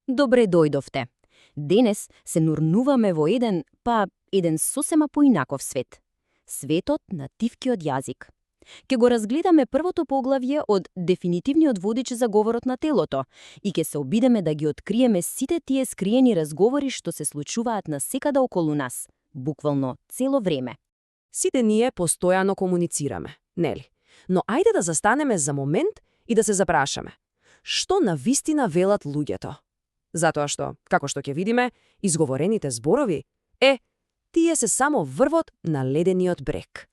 Добре дојдовте. Денес се нурнуваме во еден сосема поинаков свет. Светот на тивкиот јазик. Ке го разгледаме првото поглавје од дефинитивниот водич за говорот на телото и ке се обидеме да ги откриеме сите тие скриени разговори што се случуваат насекаде околу нас, буквално цело време. Сите ние постојано комуницираме, нели? Но ајде да застанеме за момент и да се запрашаме. Што навистина велат луѓето? Затоа што, како што ќе видиме, изговорените зборови, тие се само врвот на ледениот брег.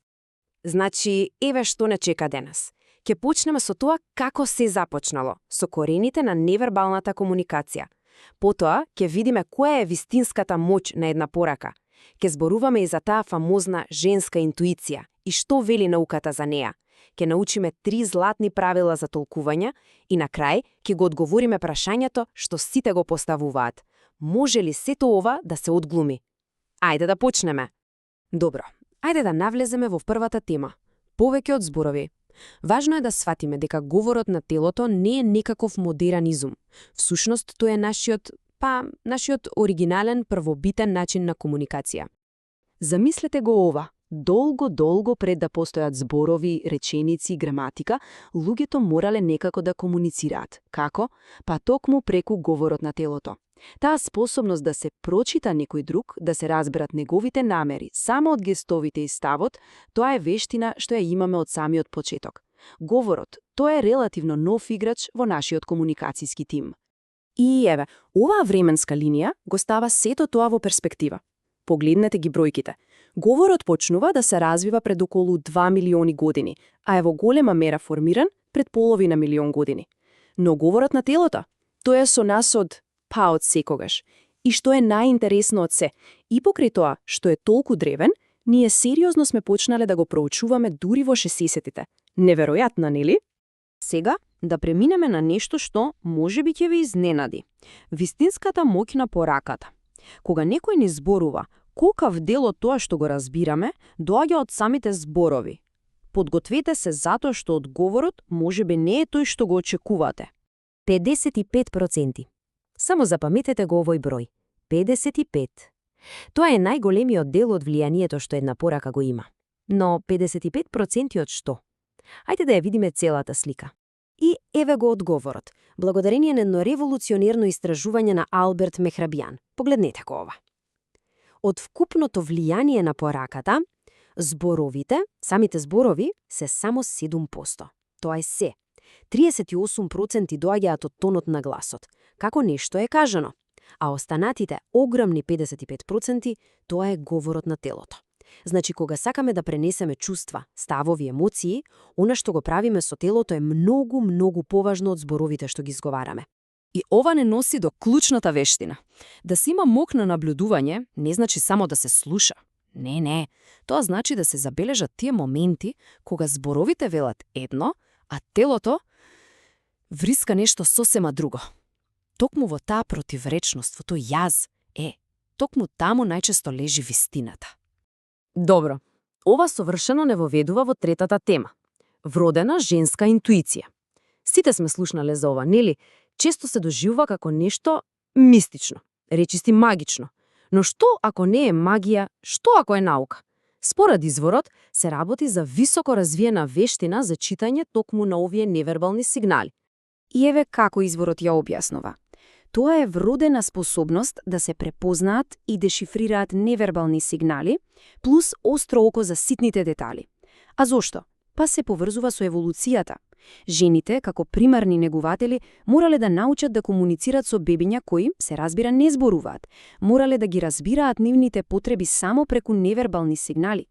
Значи, еве што не чека денес. Ќе почнеме со тоа како се започнало, со корените на невербалната комуникација. Потоа ќе видиме која е вистинската моќ на една порака. Ќе зборуваме и за таа фамозна женска интуиција и што вели науката за неа. Ќе научиме 3 златни правила за толкување и на крај ќе го одговориме прашањето што сите го поставуваат. Може ли сето ова да се одглуми? Ајде да почнеме. Добро, ајде да навлеземе во првата тема. Повеќе од зборови. Важно е да сватиме дека говорот на телото не е некаков модерен изум. Всушност тој е нашиот оригинален првобитен начин на комуникација. Замислете го ова. Долго пред да постојат зборови, реченици, граматика, луѓето морале некако да комуницираат. Како? Па токму преку говорот на телото. Таа способност да се прочита некој друг, да се разберат неговите намери, само од гестовите и ставот, тоа е вештина што ја имаме од самиот почеток. Говорот, тоа е релативно нов играч во нашиот комуникацијски тим. И еве, оваа временска линија го става сето тоа во перспектива. Погледнете ги бројките. Говорот почнува да се развива пред околу 2 милиони години, а е во голема мера формиран пред половина милион години. Но говорот на телото, тој е со нас од секогаш. И што е најинтересно од се, и покрај тоа што е толку древен, ние сериозно сме почнале да го проучуваме дури во 60-тите. Неверојатно, нели? Сега да преминеме на нешто што можеби ќе ви изненади. Вистинската моќ на пораката. Кога некој ни зборува, колкав дел од тоа што го разбираме, доаѓа од самите зборови. Подгответе се затоа што одговорот можеби не е тој што го очекувате. 55%. Само запаметете го овој број. 55. Тоа е најголемиот дел од влијанието што една порака го има. Но 55% од што? Ајде да ја видиме целата слика. И еве го одговорот, благодарение на едно револуционерно истражување на Алберт Мехрабијан. Погледнете го ова. Од вкупното влијание на пораката, самите зборови се само 7%. Тоа е се. 38% доаѓаат од тонот на гласот, како нешто е кажано, а останатите, огромни 55%, тоа е говорот на телото. Значи, кога сакаме да пренесеме чувства, ставови, емоции, она што го правиме со телото е многу поважно од зборовите што ги изговараме. И ова не носи до клучната вештина. Да се има мок на наблюдување не значи само да се слуша. Не. Тоа значи да се забележат тие моменти кога зборовите велат едно, а телото вриска нешто сосема друго. Токму во таа противречност, во тој јаз, токму таму најчесто лежи вистината. Добро, ова совршено не воведува во третата тема. Вродена женска интуиција. Сите сме слушнале за ова, нели? Често се доживува како нешто мистично, речисти магично. Но што ако не е магија, што ако е наука? Според изворот, се работи за високо развиена вештина за читање токму на овие невербални сигнали. И еве како изворот ја објаснува. Тоа е вродена способност да се препознаат и дешифрираат невербални сигнали, плюс остро око за ситните детали. А зошто? Па се поврзува со еволуцијата. Жените, како примарни негуватели, морале да научат да комуницират со бебиња кои, се разбира, не зборуваат. Морале да ги разбираат нивните потреби само преку невербални сигнали.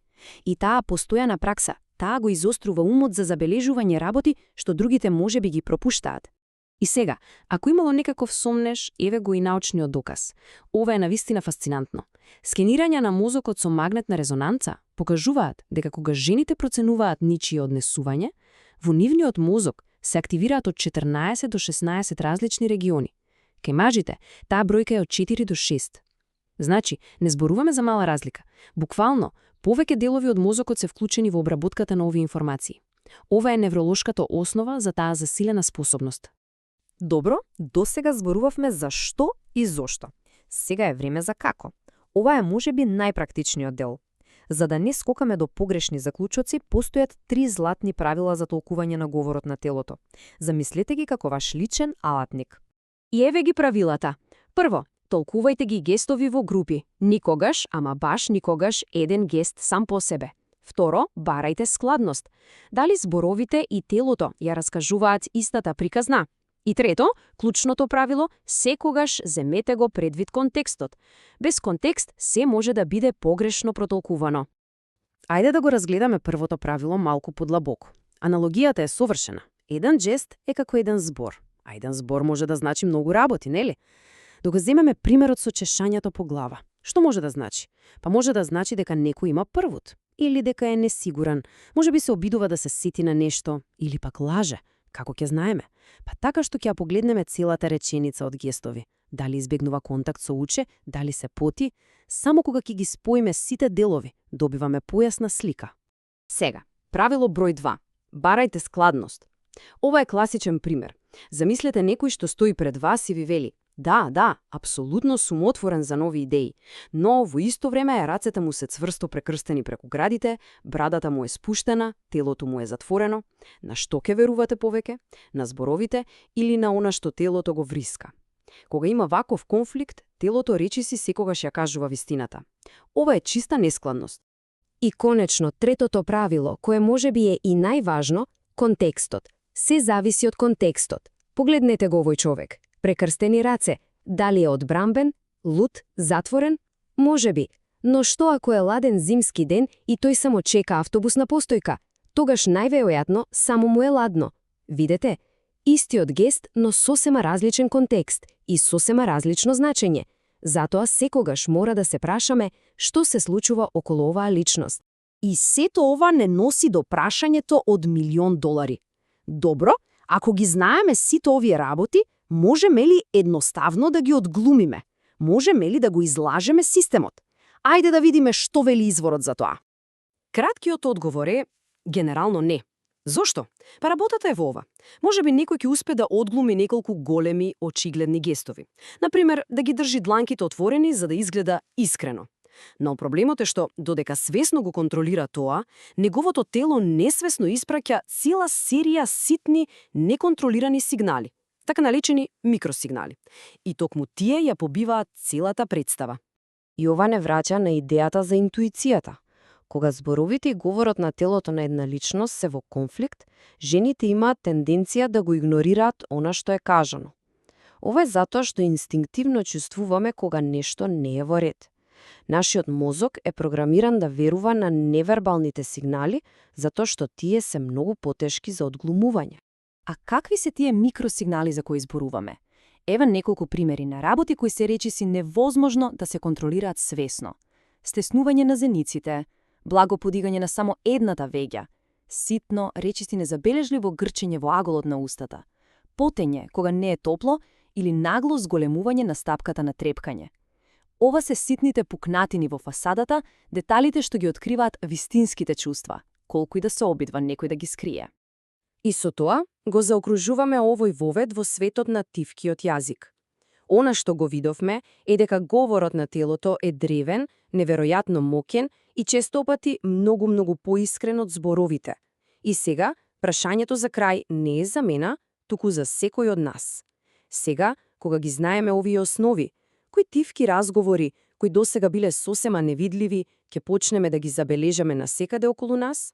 И таа постојана пракса, таа го изострува умот за забележување работи што другите можеби ги пропуштаат. И сега, ако имало некаков сомнеш, еве го и научниот доказ. Ова е навистина фасцинантно. Скенирања на мозокот со магнетна резонанца покажуваат дека кога жените проценуваат ничие однесување, во нивниот мозок се активираат од 14 до 16 различни региони. Кај мажите, таа бројка е од 4 до 6. Значи, не зборуваме за мала разлика. Буквално, повеќе делови од мозокот се вклучени во обработката на овие информации. Ова е невролошката основа за таа засилена способност. Добро, досега зборувавме за што и зошто. Сега е време за како. Ова е можеби најпрактичниот дел. За да не скокаме до погрешни заклучоци, постојат 3 златни правила за толкување на говорот на телото. Замислете ги како ваш личен алатник. И еве ги правилата. Прво, толкувајте ги гестови во групи. Никогаш, ама баш никогаш, еден гест сам по себе. Второ, барајте складност. Дали зборовите и телото ја раскажуваат истата приказна? И трето, клучното правило, секогаш земете го предвид контекстот. Без контекст се може да биде погрешно протолкувано. Ајде да го разгледаме првото правило малку подлабоко. Аналогијата е совршена. Еден жест е како еден збор. А еден збор може да значи многу работи, нели? Да го земеме примерот со чешањето по глава. Што може да значи? Па може да значи дека некој има првот, или дека е несигурен, можеби се обидува да се сети на нешто, или пак лаже. Како ќе знаеме? Па така што ќе ја погледнеме целата реченица од гестови. Дали избегнува контакт со уче, дали се поти, само кога ќе ги споиме сите делови, добиваме појасна слика. Сега, правило број 2. Барајте складност. Ова е класичен пример. Замислете некој што стои пред вас и ви вели: Да, апсолутно сум отворен за нови идеи, но во исто време рацете му се цврсто прекрстени преку градите, брадата му е спуштена, телото му е затворено. На што ќе верувате повеќе? На зборовите или на она што телото го вриска? Кога има ваков конфликт, телото речиси секогаш ја кажува вистината. Ова е чиста нескладност. И конечно, третото правило, кое можеби е и најважно, контекстот. Се зависи од контекстот. Погледнете го овој човек. Прекрстени раце. Дали е одбрамбен, луд, затворен? Можеби. Но што ако е ладен зимски ден и тој само чека автобусна постојка? Тогаш најверојатно само му е ладно. Видете? Истиот гест, но сосема различен контекст и сосема различно значење. Затоа секогаш мора да се прашаме што се случува околу оваа личност. И сето ова не носи до прашањето од $1.000.000. Добро, ако ги знаеме сите овие работи, можеме ли едноставно да ги одглумиме? Можеме ли да го излажеме системот? Ајде да видиме што вели изворот за тоа. Краткиот одговор е генерално не. Зошто? Па работата е во ова. Можеби некој ќе успе да одглуми неколку големи, очигледни гестови. Например, да ги држи дланките отворени за да изгледа искрено. Но проблемот е што, додека свесно го контролира тоа, неговото тело несвесно испраќа цела серија ситни, неконтролирани сигнали, така наречени микросигнали. И токму тие ја побиваат целата представа. И ова не враќа на идејата за интуицијата. Кога зборовите и говорот на телото на една личност се во конфликт, жените имаат тенденција да го игнорираат она што е кажано. Ова е затоа што инстинктивно чувствуваме кога нешто не е во ред. Нашиот мозок е програмиран да верува на невербалните сигнали, затоа што тие се многу потешки за одглумување. А какви се тие микросигнали за кои зборуваме? Ева неколку примери на работи кои се речиси невозможно да се контролираат свесно. Стеснување на зениците, благо подигање на само едната веѓа, ситно, речиси незабележливо грчење во аголот на устата, потење кога не е топло или нагло зголемување на стапката на трепкање. Ова се ситните пукнатини во фасадата, деталите што ги откриваат вистинските чувства, колку и да се обидва некој да ги скрие. И со тоа го заокружуваме овој вовед во светот на тивкиот јазик. Она што го видовме е дека говорот на телото е древен, неверојатно мокен и честопати многу поискрен од зборовите. И сега, прашањето за крај не е за мене, туку за секој од нас. Сега, кога ги знаеме овие основи, кои тивки разговори, кои досега биле сосема невидливи, ќе почнеме да ги забележаме насекаде околу нас?